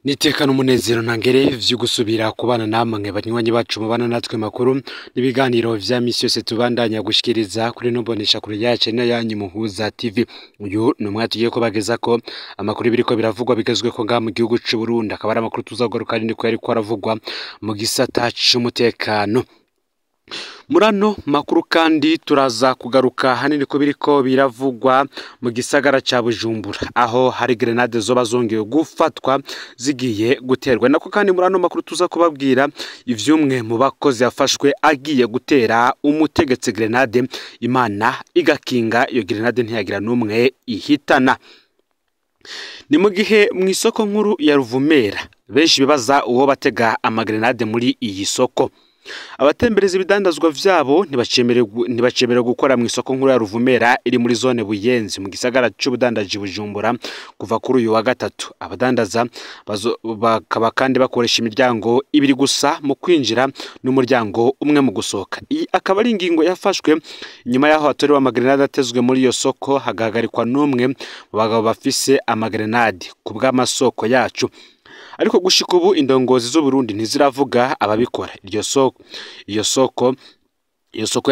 Nitekana umunezero ntangere vyo gusubira kubana namwe banywanyi bacu mubana natwe makuru n'ibiganiro vya misi yose tubandanya gushikiriza kuri numbonesha kure yacu na yanyu Muhuza TV. Uyu ni umwanya tugiye kubageza ko amakuru biriko biravugwa bigezweko ngaha mu gihugu c'u Burundi, akaba ari amakuru tuzagaruka niko yariko aravugwa mu gisata c'umutekano. Murano makuru kandi turaza kugaruka hanini ko biriko biravugwa mu gisagara ca Bujumbura, aho hari grenade zoba zongeye gufatwa zigiye guterwa. Nako kandi murano makuru tuza kubabwira ivyumwe mu bakozi yafashwe agiye gutera umutegetsi grenade, Imana igakinga iyo grenade ntiyagira numwe ihitana. Ni mu gihe mu isoko nkuru ya Ruvumera benshi bibaza uwo batega amagrenade muri iyi soko. Abatembereza ibidandazwa vyabo ntibacemerewe gukora mu isoko nkuru ya Ruvumera iri muri zone Buyenzi mu gisagara c'ubudandaji Bujumbura kuva kuri uyu wa gatatu. Abadandaza bakaba kandi bakoresha imiryango ibiri gusa mu kwinjira n'umuryango umwe mu gusohoka. Iyi akaba ari ingingo yafashwe nyuma y'aho hatorewe amagrenade atezwe muri iyo soko, hagahagarikwa n'umwe mu bagabo bafise amagrenade ku bw'amasoko yacu. Ariko gushika ubu indongozi z'u Burundi ntiziravuga ababikora. Iryo soko iyo soko iyo soko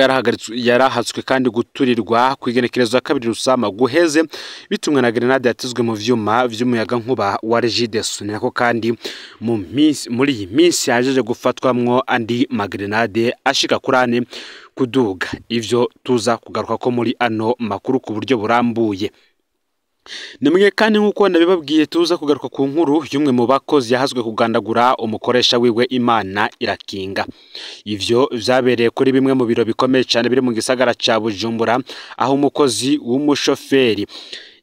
yarahatswe kandi guturirwa kwigenekerezo ya 2 Rusama guheze bitumwe na grenade yatezwe mu vyuma vy'umuyaga nkuba wa Regideso. Nako kandi mu minsi muri iyi minsi yajeje gufatwamwo andi magrenade ashika kuri ane kuduga. Ivyo tuza kugaruka ko muri ano makuru ku buryo burambuye. Nimwe kandi nkuko nabibabwiye tuza kugaruka ku nkuru y'umwe mu bakozi yahazwe kugandagura umukoresha wiwe, Imana irakinga. Ivyo vyabereye kuri bimwe mu biro bikomeye cyane biri mu gisagara ca Bujumbura, aho umukozi w'umushoferi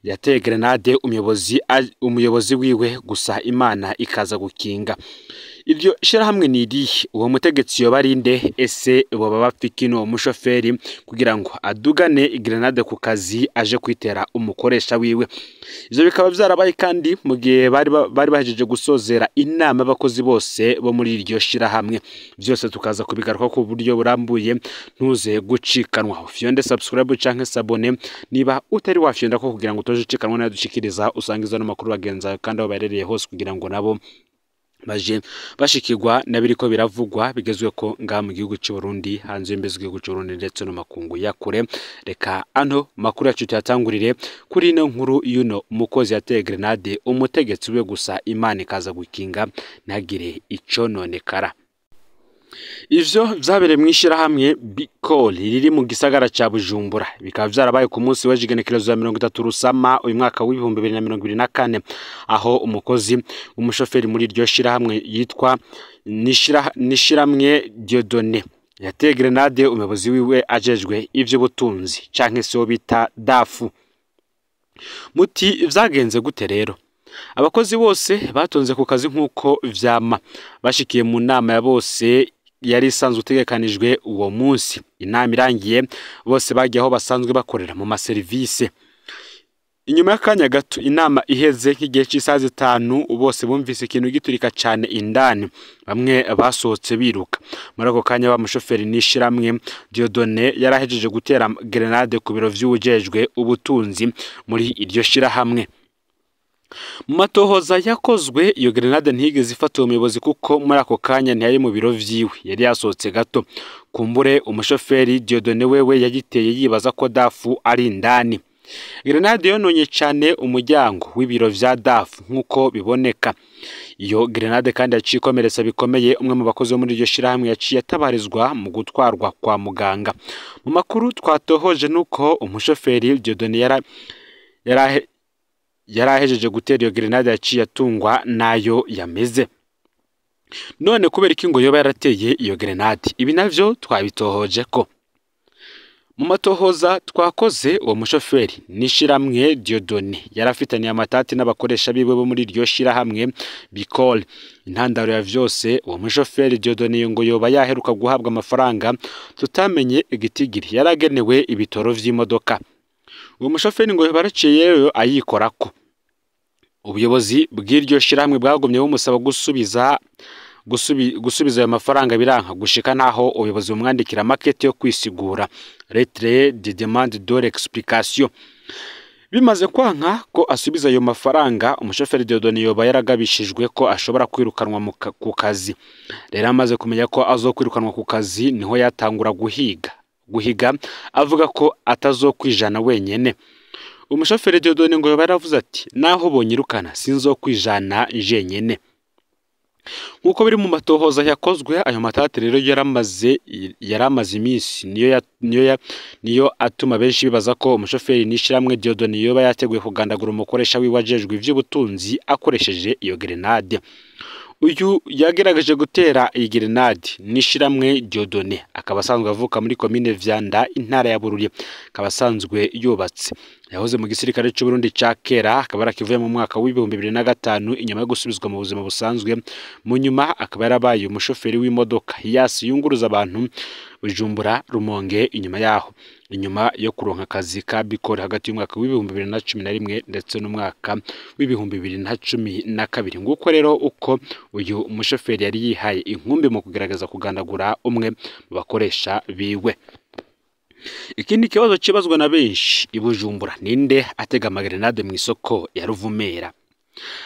yateye grenade umuyobozi wiwe, gusa Imana ikaza gukinga. Iryo shirahamwe ni irihe? Uwo mutegetsi yoba ari nde? Ese boba bafiki n'uwo mushoferi kugira ngo adugane grenade ku kazi aje kwitera umukoresha wiwe? Ivyo bikaba vyarabaye kandi mu gihe bari bahejeje gusozera inama y'abakozi bose bo muri iryo shirahamwe. Vyose tukaza kubigaruka ku buryo burambuye, ntuze gucikanwa. Ufyonde subscribe canke s'abonner niba utari wafyonda ko kugira ngo utoje ucikanwa nayo dushikiriza, usangiza n'amakuru bagenza kandi aho baherereye hose kugira ngo nabo baje bashikirwa nabiriko biravugwa bigezweko ngaha mu gihugu c'u Burundi, hanze y'imbizi z'igihugu c'u Burundi ndetse no makungu ya kure. Reka ano makuru yacu tuyatangurire kuri ino nkuru y'uno mukozi yateye grenade umutegetsi we, gusa Imana ikaza gukinga ntagire icononekara. Ivyo vyabereye mw'ishirahamwe Bicol riri mu gisagara ca Bujumbura, bikaba vyarabaye ku munsi w'igenekerezo ya 30 Rusama uyu mwaka w'2024, aho umukozi w'umushoferi muri iryo shirahamwe yitwa Nishiramwe Dieudonné yateye grenade umuyobozi wiwe ajejwe ivy'ubutunzi canke se bita DAFU. Muti vyagenze gute rero? Abakozi bose batonze ku kazi nkuko vyama, bashikiye mu nama ya bose yari isanzwe utegekanijwe uwo munsi. Inama irangiye bose bagiye aho basanzwe bakorera mu maserivise. Inyuma y'akanya gato inama iheze nk'igihe c'isaha 5, bose bumvise ikintu giturika cane indani, bamwe basohotse biruka. Muri ako kanya wa mushoferi Nishiramwe Dieudonné yarahejeje gutera grenade ku biro vy'uwujejwe ubutunzi muri iryo shirahamwe. Mu matohoza yakozwe iyo grenade ntiyigeze ifata uwo muyobozi kuko muri ako kanya ntiyari mu biro vyiwe, yari yasohotse gato. Kumbure umushoferi Dieudonné wewe yagiteye yibaza ko DAFU ari indani. Grenade yononye cane umuryango w'ibiro vya DAFU nkuko biboneka. Iyo grenade kandi yaciye ikomeretsa bikomeye umwe mu bakozi bo muri iryo shirahamwe, yaciye atabarizwa mu gutwarwa kwa muganga. Mu makuru twatohoje nuko umushoferi Dieudonné yarahejeje gutera iyo grenade yaciye atungwa nayo yameze. None kubera iki ngo yoba yarateye iyo grenade? Ibi navyo twabitohoje ko mu matohoza twakoze uwo mushoferi Nishiramwe Dieudonné yarafitaniye amatati n'abakoresha biwe bo muri iryo shirahamwe Bicol. Intandaro ya vyose, uwo mushoferi Dieudonné ngo yoba yaheruka guhabwa amafaranga tutamenye igitigiri yaragenewe ibitoro vy'imodoka. Uwo mushoferi ngo yoba yaraciye ayikorako. Ubuyobozi bw'iryo shirahamwe bwagumye bumusaba gusubiza ayo mafaranga biranka, gushika naho ubuyobozi bumwandikira makete yo kwisigura, lettre de demande de l'explication. Bimaze kwanka ko asubiza ayo mafaranga, umushoferi Dieudonné yoba yaragabishijwe ko ashobora kwirukanwa ku kazi. Rero amaze kumenya ko azokwirukanwa ku kazi, niho yatangura guhiga avuga ko atazokwijana wenyene. Umushoferi Dieudonné ngo yoba yaravuze ati: "Naho bonyirukana sinzokwijana jenyene." Nk'uko biri mu matohoza yakozwe, ayo matati rero yaramaze iminsi, niyo atuma benshi bibaza ko umushoferi n'ishiramwe Dieudonné yoba yateguye kugandagura umukoresha wiwe ajejwe ivy'ubutunzi akoresheje iyo grenade. Uyu yagerageje gutera iyi grenade n'ishiramwe Dieudonné akaba asanzwe avuka muri komine Vyanda, intara ya Bururi, akaba asanzwe yubatse. Yahoze mu gisirikare c'u Burundi ca kera, akaba yarakivuye mu mwaka w'2005 inyuma yo gusubizwa mu buzima busanzwe. Mu nyuma akaba yarabaye umushoferi w'imodoka Hiace yunguruza abantu Bujumbura Rumonge. Inyuma yaho, inyuma yo kuronka akazi ka Bikore hagati y'umwaka w'2011 ndetse n'umwaka w'2012. Nguko rero uko uyu mushoferi yari yihaye inkumbi mu kugerageza kugandagura umwe mu bakoresha biwe. Ikindi kibazo kibazwa na benshi i Bujumbura: ninde atega amagrenade mu isoko ya Ruvumera?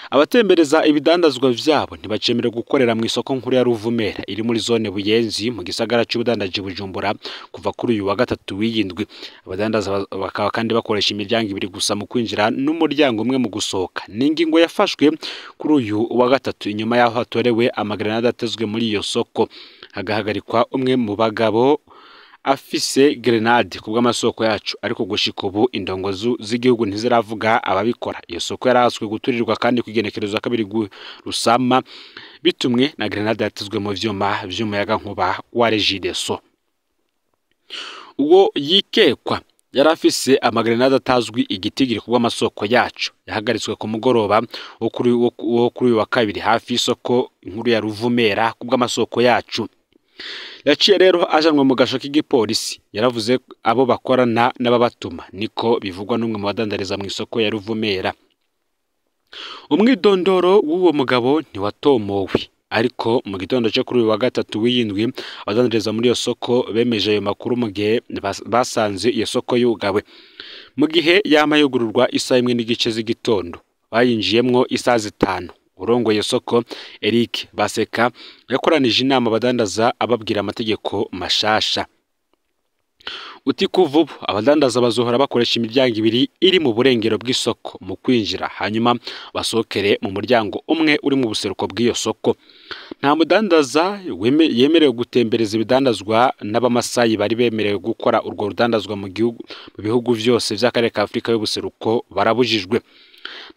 Abatembereza ibidandazwa vyabo ntibacemerewe gukorera mu isoko nkuru ya Ruvumera iri muri zone Buyenzi mu gisagara c'ubudandaji Bujumbura kuva kuri uyu wa gatatu w'iyindwi. Abadandaza bakaba kandi bakoresha imiryango ibiri gusa mu kwinjira n'umuryango umwe mu gusohoka. Ni ingingo yafashwe kuri uyu wa gatatu inyuma y'aho hatorewe amagrenade atezwe muri iyo soko, hagahagarikwa umwe mu bagabo afise grenade kubw'amasoko yacu, ariko gushika ubu indongo z'igihugu ntiziravuga ababikora. Iyo soko yarahaswe guturirwa kandi kwigenekerezwa kabiri Rusama bitumwe na grenade yatezwe mu vyuma vy'umuyagankuba wa Regideso. Uwo yikekwa yari afise amagrenade atazwi igitigiri kubw'amasoko yacu, yahagaritswe ku mugoroba wo kuri uyu wa kabiri hafi y'isoko inkuru ya Ruvumera kubw'amasoko yacu. Yaciye rero ajanwa mu gasho k'igipolisi. Yaravuze abo bakorana n'ababatuma, niko bivugwa n'umwe mu badandariza mu isoko ya Ruvumera. Umwidondoro w'uwo mugabo ntiwatomowe, ariko mu gitondo cyo kuri uyu wa gatatu w'iyindwi abadandariza muri iyo soko bemeje ayo makuru mu gihe basanze iyo soko yugawe. Mu gihe yama yugururwa isaha 1:15 z'igitondo, bayinjiyemwo isaha 5. Urongoye soko Eric Baseka yakoranije inama abadandaza ababwira amategeko mashasha. Uti kuva ubu abadandaza bazohora bakoresha imiryango ibiri iri mu burengero bw'isoko mu kwinjira, hanyuma basohokere mu muryango umwe uri mu buseruko bw'iyo soko. Nta mudandaza yemerewe gutembereza ibidandazwa, n'abamasayi bari bemerewe gukora urwo rudandazwa mu bihugu vyose vy'akarere ka Afrika y'ubuseruko barabujijwe.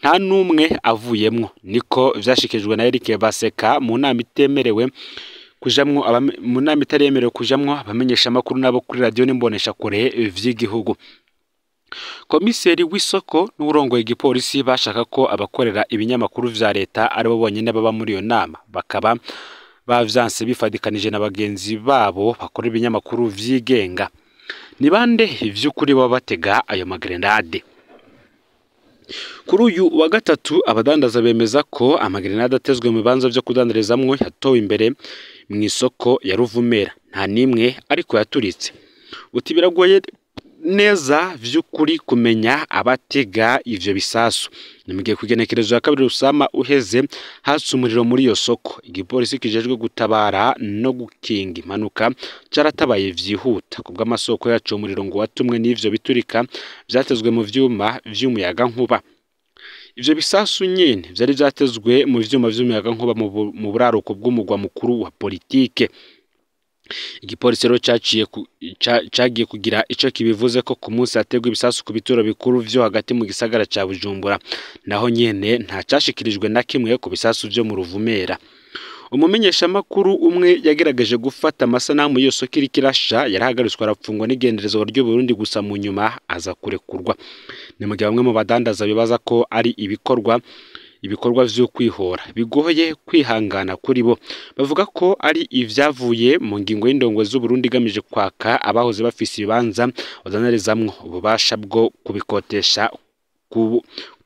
Nta n'umwe avuyemwo, niko vyashikirijwe na Eric Baseka mu nama itemerewe kujamwo mu nama itaremerewe kujamwo abamenyesha amakuru nabo kuri radio n'imbonesha kure vy'igihugu. Komiseri w'isoko n'urongoye igipolisi bashaka ko abakorera ibinyamakuru vya leta aribo bonyene baba muri iyo nama, bakaba bavyanse bifadikanije na bagenzi babo bakora ibinyamakuru vyigenga. Ni bande ivy'ukuri baba batega ayo magrenade? Kuri uyu wa gatatu abadandaza bemeza ko amagrenade atezwe mu bibanza vyo kudandarizamwo yatowe imbere mu isoko ya Ruvumera, nta nimwe ariko yaturitse. Uti biragoye neza vy'ukuri kumenya abatega ivyo bisasu. Ni mu gihe kw'igenekerezo ya kabiri Rusama uheze hatse umuriro muri iyo soko, igipolisi kijejwe gutabara no gukinga impanuka caratabaye vyihuta. Kubw'amasoko yacu, umuriro ngo watumwe n'ivyo biturika vyatezwe mu vyuma vy'umuyagankuba. Ivyo bisasu nyene vyari vyatezwe mu vyuma vy'umuyagankuba mu buraruko bw'umugwa mukuru wa politike. Igipolisi rero cagiye kugira ico kibivuze ko ku munsi hategwa ibisasu ku bituro bikuru vyo hagati mu gisagara ca Bujumbura, naho nyene nta cashikirijwe na kimwe ku bisasu vyo mu Ruvumera. Umumenyeshamakuru umwe yagerageje gufata amasanamu y'iyo soko iriko irasha, yarahagaritswe arapfungwa n'igenderezo ry'u Burundi, gusa mu nyuma aza kurekurwa. Ni mu gihe bamwe mu badandaza bibaza ko ari ibikorwa vyo kwihora bigoye kwihangana kuri bo. Bavuga ko ari ivyavuye mu ngingo y'indongo z'u Burundi igamije kwaka abahoze bafise ibibanza badandarizamwo ububasha bwo kubikotesha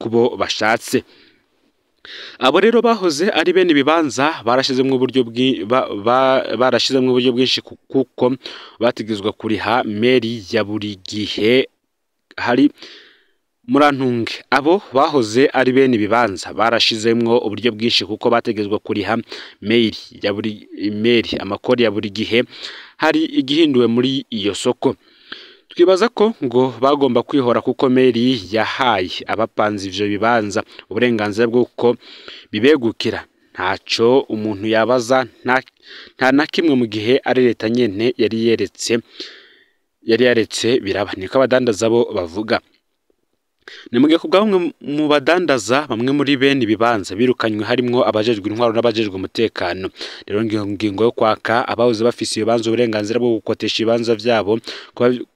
kubo bashatse. Abo rero bahoze ari bene ibibanza barashizemwo uburyo bwinshi kuko bategezwa kuriha meri ya buri gihe hari Murantunge abo bahoze ari bene ibibanza barashizemwo uburyo bwinshi kuko bategezwa kuriha mail ya buri email amakori ya buri gihe hari igihinduwe muri iyo soko. Twibaza ko ngo bagomba kwihora kuko meri yahaye abapanze ivyo bibanza uburenganzira bw'uko bibegukira, ntaco umuntu yabaza nta na kimwe mu gihe ari leta nyene yari yaretse biraba, niko abadandaza bo bavuga. Ni mugihe kubwa bamwe mu badandaza bamwe muri bene ibibanza birukanywe harimwo abajejwe intwaro n'abajejwe umutekano. Rero ngingo yo kwaka abahoze bafise ibibanza uburenganzira bwo gukotesha ibibanza vyabo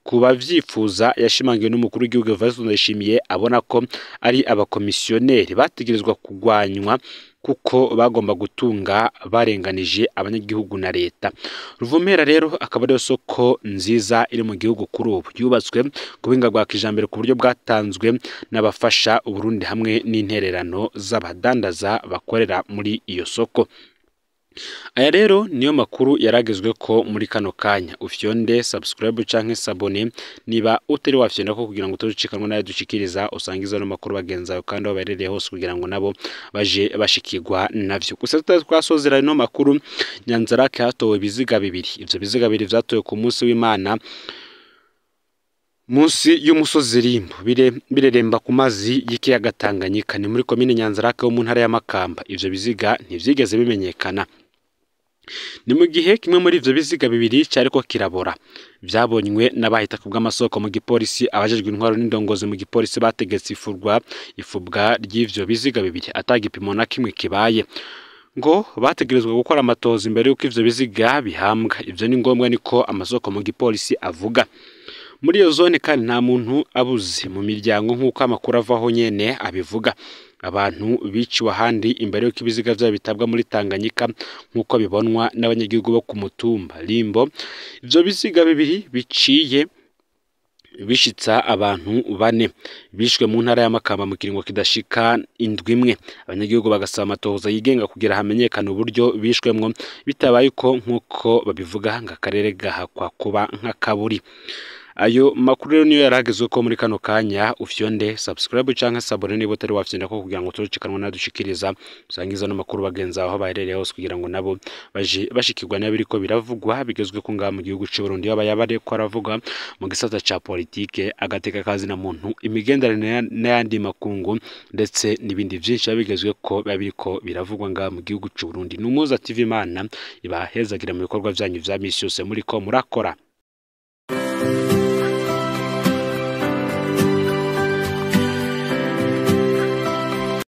kubavyifuza yashimangiwe n'umukuru w'igihugu Evariste Ndayishimiye, abona ko ari abakomisiyoneri bategerezwa kugwanywa kuko bagomba gutunga barenganije abanyagihugu na leta. Ruvumera rero akaba ariyo soko nziza iri mu gihugu kuri ubu, yubatswe ku buhinga bwa kijambere ku buryo bwatanzwe n'abafasha Uburundi hamwe n'intererano z'abadandaza bakorera muri iyo soko. Aya rero niyo makuru yaragezwe ko muri kano kanya. Ufyonde subscribe canke sabone niba utari wafyonda ko kugira ngo utozicanwa nayo dushikiriza, usangiza no makuru bagenzayo kandi aho baherereye hose kugira ngo nabo baje bashikirwa navyo. Gusa twasozera no makuru, Nyanzarake hatowe ibiziga bibiri. Ivyo biziga bibiri vyatowe ku munsi w'Imana munsi y'umusozi Rimbo bireremba ku mazi y'ikiyaga Tanganyika, ni muri komine Nyanzarake wo mu ntara ya Makamba. Ivyo biziga ntivyigeze bimenyekana. Ni mu gihe kimwe muri ivyo biziga bibiri cyariko kirabora, vyabonywe n'abahita ku bw'amasoko mu gipolisi. Abajejwe intwaro n'indongozi mu gipolisi bategetse ifubwa ry'ivyo biziga bibiri atagipimo na kimwe kibaye, ngo bategerezwa gukora amatoza imbere y'uko ivyo biziga bihambwa. Ivyo ni ngombwa, niko amasoko mu gipolisi avuga. Muri iyo zone kandi nta muntu abuze mu miryango nk'uko amakuru avaho nyene abivuga. Abantu biciwe ahandi imbere y'uko ibiziga vyabo bitabwa muri Tanganyika nk'uko bibonwa n'abanyagihugu bo ku mutumba Rimbo. Ivyo biziga bibiri biciye bishitsa abantu bane bishwe mu ntara ya Makamba mu kiringo kidashika indwi imwe. Abanyagihugu bagasaba amatohoza yigenga kugira hamenyekane uburyo bishwemwo, bitabaye uko nk'uko babivuga ngo akarere gahakwa kuba nk'akaburi. Ayo makuru rero niyo yaragezwe ko muri kano kanya. Ufyonde subscribe canke sabone niba utari wafyonda ko kugira ngo utozicanwa nadushikiriza, usangiza no makuru bagenza aho baherereye hose kugira ngo nabo baje bashikirwa n'abiriko biravugwa bigezwe ko ngaha mu gihugu c'u Burundi, yaba yabare ko aravuga mu gisata ca politike, agateka kazi na muntu, imigenderanire n'ayandi makungu ndetse n'ibindi vyinshi bigezwe ko babiriko biravugwa ngaha mu gihugu c'u Burundi. Numuza TV, Imana ibahezagira mu bikorwa vyanyu vya misi yose muriko murakora.